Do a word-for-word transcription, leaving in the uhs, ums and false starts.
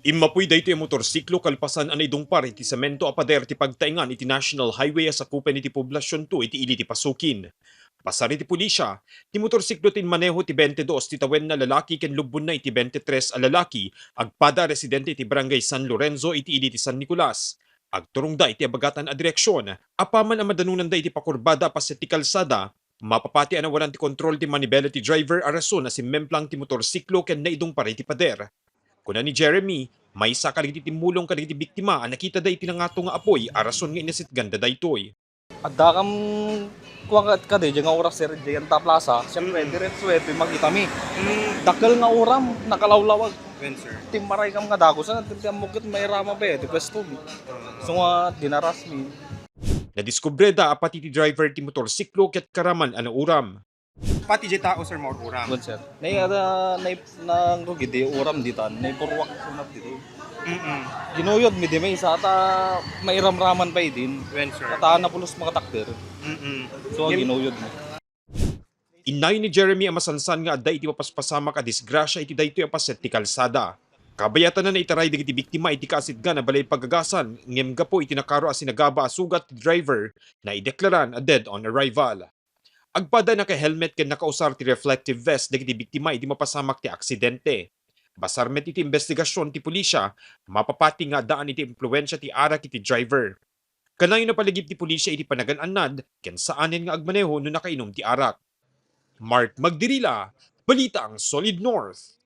Immapuy daytoy a motorsiklo kalpasan a naidungpar iti semento a pader ti pagtaengan iti National Highway a sakupen iti Poblacion two iti ili ti Pasukin. Basar iti pulisya, ti motorsiklo ti immaneho ti twenty-dos ti tawenna a lalaki ken lubbonna iti twenty-tres a lalaki, agpada a residente iti Barangay San Lorenzo iti ili ti San Nicolas. Agturongda iti abagatan a direksion, apaman a madanonanda iti pakurbada a paset ti kalsada, mapapati a nawalan ti kontrol ti manibela ti driver a rason a simmemplang ti motorsiklo ken naidungpar iti pader. Kuna ni Jeremy, maysa kadagiti timmulong kadagiti biktima a nakitada iti nangato nga apuy a rason nga inasitganda daytoy. Adda kam kuan ka, kadi, diay nga oras, sir, diay nga plaza, siyempre, Mm. diretso, eh, makitami. Mm. Dakkel nga uram, nakalawlawag. Wen, sir. Timmaray kam nga dagus, ah, ti, ti ammok ket mairama pa, eh, ti pwesto mi. Ah. So nga, dinaras mi. Nadiskubreda a pati ti driver ti motorsiklo ket karaman a nauram. Pati diay tao, sir, maururam. Wen, sir. Nay, ada, nay, nangrugi di uram ditan, nay purwak sunat dito. Mm-mm. Ginuyod mi di maysa, ta mairamraman pa idin. Wen, sir. Ta napulos makatakder. Mm-mm. So, Ngem- ginuyod mi. Innayon ni Jeremy a masansan nga adda iti mapaspasamak a disgrasya iti daytoy a paset ti kalsada. Kabayatan a naitaray dagiti biktima iti kaasitgan a balay pagagasan, ngem gapu iti nakaro a sinagaba a sugat ti driver, naideklaran a dead on arrival. Agpada a naka-helmet ken nakausar ti reflective vest dagiti biktima idi mapasamak ti aksidente. Basar met iti imbestigasion ti pulisya, mapapati nga addaan iti impluensia ti arak iti driver. Kanayon a palagip ti pulisya iti panagan-annad ken saanen nga agmaneho no nakainom ti arak. Mark Magdirila, Balitang Solid North.